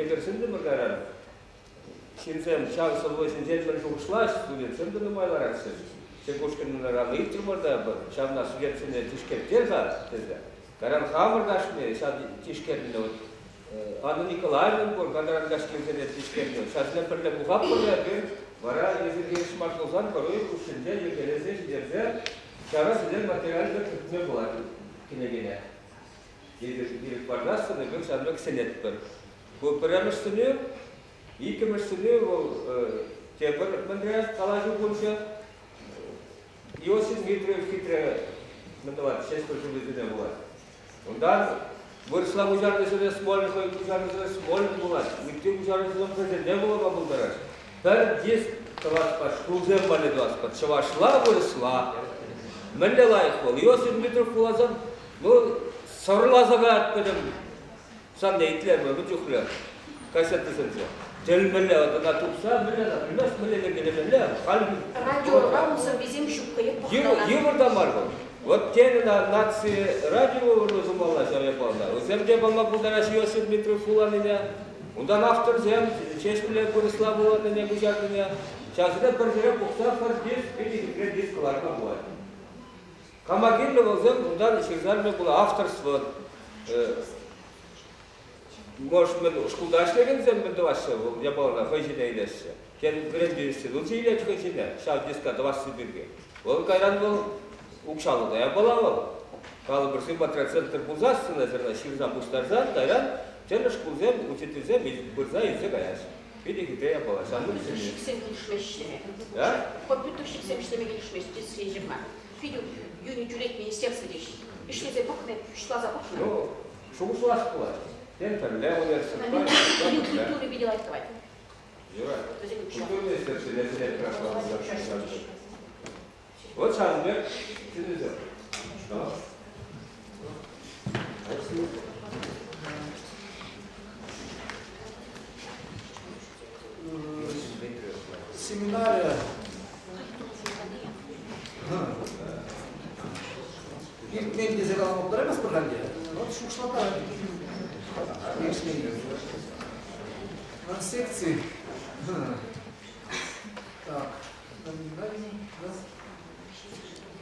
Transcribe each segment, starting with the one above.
Эпир сӗнтӗмӗр кайран. Ҫынсем ҫав сӑвӑ ҫинчен мӗн шухӑшлаҫ, студентсем те нумай лараҫҫӗ. Чекушкинран ыйтрӑмӑр та ҫавна студентсене тишкертер-ха тесе. Кайран хамӑр кашни ҫав тишкернӗ вот Анна Николаевнӑн пур кайран кашнисене тишкернӗ. Ҫавсене пӗрле пухатпӑр та эпир вара эсир хирӗҫ мар пулсан пӗр уйӑх хушшинче йӗркелесе ҫитерсе ҫара сӗтел материалӗпе кӗртме пулать кӗнекене. Эпир ирӗк парсассӑн эпир ҫавӑн пек сӗнетпӗр. Ку пӗрремӗш сӗнӳ. Иккӗмӗш сӗнӳ вӑл тепӗр мӗнре калаҫу пулчӗ. Иосиф Дмитриев хитре мӗн тӑвать, Ҫеҫпӗл ҫулӗсене вулать. Унтан вырӑсла куҫарнисене Смолин хӑй куҫарнисене Смолин вулать, ытти куҫарнисем хӑйсене вулама пултараҫ. Пӗр диск тӑватпа, шкулсем валли тӑватпа, чӑвашла, вырӑсла. Мӗнле лайӑх вӑл. Иосиф Дмитриев вуласан, ну, сӑрласа каять пӗтӗм Санне итлерӗмӗр ун чухлӗ кассетӑсенче. Тӗлмелле ӑна тупса, мӗнле пӗлмест, мӗнле йӗркелемелле. Халь Радиора унсӑр вӗсем ҫук йывӑр, йывӑр та мар вӑл. Вот тен ӑна наци радио тумалла ҫав япалана. Вӗсем те пама пултараҫҫӗ Иосиф Дмитриев вуланине. Унтан авторсем Ҫеҫпӗле вырӑсла вуланине куҫарнине. Ҫавсене пӗр ҫӗре пухса пӗр диск, питӗ хитре диск кӑларма пулать. Кама кирлӗ вӑлсем унтан ҫырса илме пулать авторство. Может, мӗн шкулта ӗҫлекенсем мӗн тӑваҫҫӗ вӑл япалана хӑй ҫине илеҫҫӗ. Тен, вӗрентӳ институчӗ илет хӑй ҫине ҫав диска тӑвасси пирки. Вӑл кайран вӑл укҫаллӑ та япала вӑл. Калӑпӑр, симпатриоцентр пулсассӑн эсир ӑна ҫырса пуҫтарсан кайран тӗрлӗ шкулсем, учительсем пырса илсе каяҫҫӗ. Питӗ хитре япала. Компьютерщиксем килӗшмеҫҫӗ. Компьютерщиксем ӗҫлеме килӗшмест тесе ҫырма. Питӗ юнӗ тӳлет министерство теҫҫӗ. Ӗҫлесе пӑхнӑ, пуҫласа пӑхнӑ. Ну, шухӑшлас пулать. Тен, пӗрле университетпа. Культура питӗ лайӑх тӑвать. Юрать. Культура министерстви Вот ҫавӑн пек сӗнӳсем. Семинария иртмен тесе калама пултараймастпӑр халь те. Вот шухӑшлатар. Секции. Так.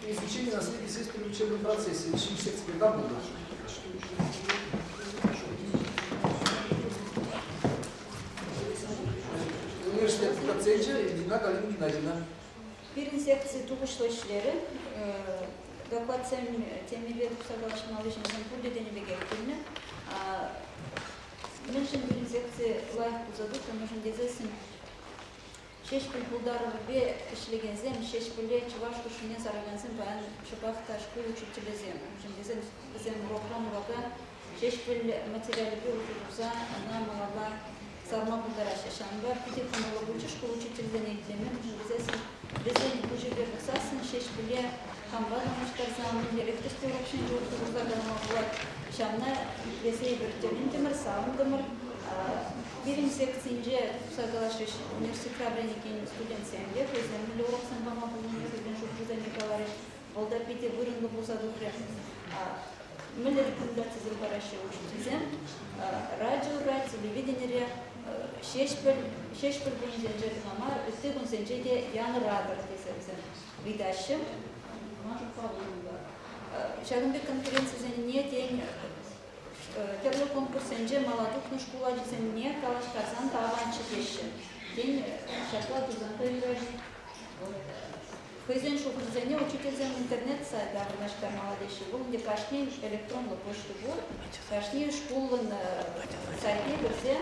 Изучение наследия сельского в учебном процессе. Секция когда будет? Университет доценчӗ Ильина Галина Геннадьевна. Пирӗн секци тухӑҫлӑ ӗҫлерӗ. Докладсем темипе тухса калаҫмалли ҫынсем пурте тенӗ пекех килнӗ. Мӗншӗн пирӗн секци лайӑх пулса тухрӗ, мӗншӗн тесессӗн Ҫеҫпӗл пултарӑвӗпе ӗҫлекенсем, Ҫеҫпӗле чӑваш хушшине саракансем паян шӑпах та шкул учителӗсем. Мӗншӗн тесен вӗсем урокран урока Ҫеҫпӗл материалӗпе усӑ курса ӑна малалла сарма пултараҫҫӗ. Ҫавӑнпа питӗ кӑмӑллӑ пулчӗ шкул учителӗсене итлеме, мӗншӗн тесессӗн вӗсен куҫӗпе пӑхсассӑн Ҫеҫпӗле хампа танлаштарсан мӗнлерех тӗслӗ урок ҫинче усӑ курса калама пулать. Ҫавна итлесе эпир тӗлӗнтӗмӗр, савӑнтӑмӑр. Пирӗн секцинче тухса калаҫрӗҫ университетра вӗренекен студентсем те, хӑйсем мӗнле уроксем пама пулнине хӑйсен шухӑшӗсене каларӗҫ. Вӑл та питӗ вырӑнлӑ пулса тухрӗ. Мӗнле рекомендацисем параҫҫӗ учительсем? Радиора, телевиденире Ҫеҫпӗл, Ҫеҫпӗл кунӗсенче кӑна мар, ытти кунсенче те янӑратӑр тесе вӗсем ыйтаҫҫӗ. Ман шутпа вырӑнлӑ. Ҫакӑн пек конференцисене, тен, тӗрлӗ конкурссенче мала тухнӑ шкул ачисене калаҫтарсан та аванччӗ теҫҫӗ. Тен, ҫапла тусан та юрать. Хӑйсен шухӑшӗсене учительсем интернет сайта вырнаҫтармалла теҫҫӗ. Вӑл ӗнтӗ кашнин электронлӑ почта пур. Кашни шкулӑн сайтне кӗрсе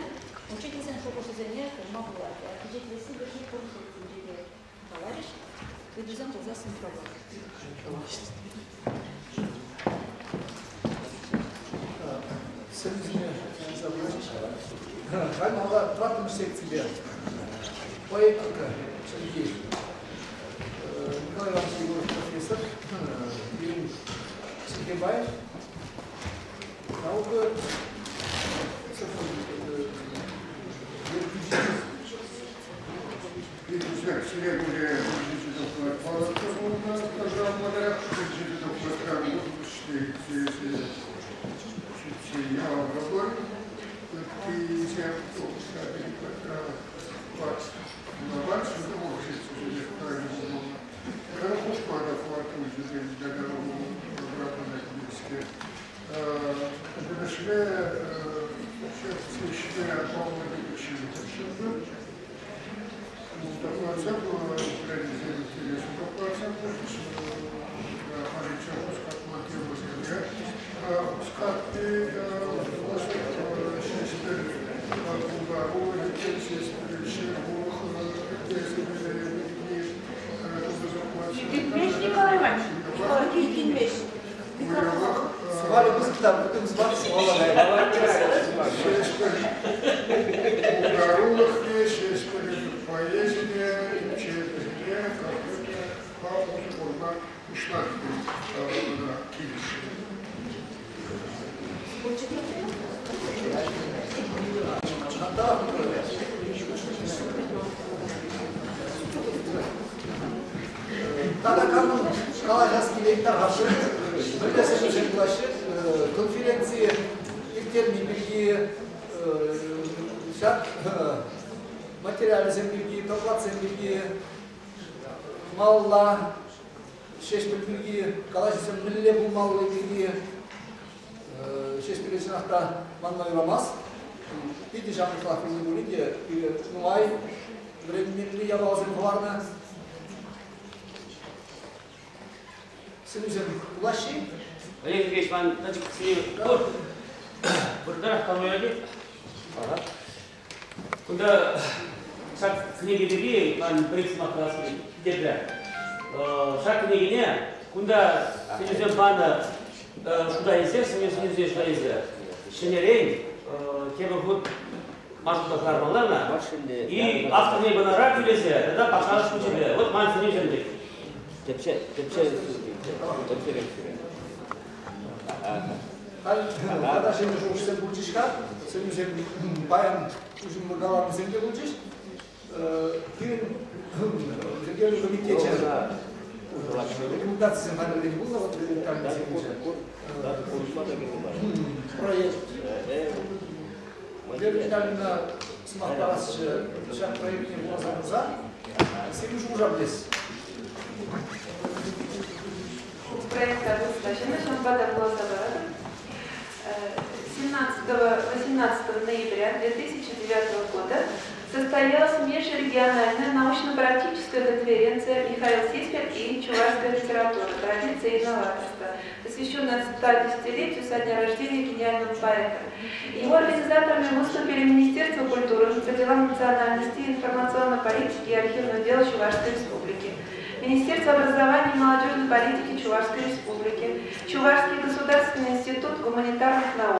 учительсен шухӑшӗсене курма пулать. Пичетлесси пирки пур сайтсенче те каларӗҫ. Ыйтусем пулсассӑн проблема. Сӗнӳсене Халь мала тӑваттӑмӗш секципе поэтика чӗлхи. Николай Иванович Егоров профессор, пирӗн чӗлхе наука ертӳҫи. Конференции ирттерни пирки, ҫак материалсем пирки, докладсем пирки, малалла Ҫеҫпӗл пирки калаҫусем мӗнле пулмалли пирки Ҫеҫпӗле чӑнах та манма юрамасть. Питӗ ҫамрӑклах вилнӗ пулин те пире нумай вӗренмелли япаласем хӑварнӑ. Сӗнӳсем пулаҫҫӗ-и? Олег Ильич, ман пӗчӗк сӗнӳ пур. Выртарах калма Кунта ҫак кӗнеке пирки ман пӗр-ик сӑмах калас килет. Ҫак кӗнекене кунта сӗнӳсем панӑ шута илсе, сӗнӳсене шута илсе ҫӗнӗрен тепӗр хут маршрута кӑлармалла ӑна. И авторне гонорар тӳлесе тата патшалӑх шучӗпе. Вот ман сӗнӳсем пек. Тӗпче, тӗпче, конференцире. Халь тата ҫӗнӗ шухӑшсем пулчӗҫ-ха. Сӗнӳсем паян уҫӑмлӑ каланисем те пулчӗҫ. Пирӗн йӗркелӳ комитечӗ рекомендацисем хатӗрленӗ пулнӑ, вот проект. Вера Витальевна сӑмах парасчӗ ҫак проектне вуласа курса. Сирӗн шухӑша пӗлес. Проекта вырӑсла ҫавӑнпа та вуласа паратӑп. 17-18 ноября 2009 года состоялась межрегиональная научно-практическая конференция «Михаил Сеспель и чувашская литература. Традиция и новаторство», посвященная 110-летию со дня рождения гениального поэта. Его организаторами выступили Министерство культуры по делам национальности, информационной политики и архивного дела Чувашской Республики, Министерство образования и молодежной политики Чувашской Республики, Чувашский государственный институт гуманитарных наук.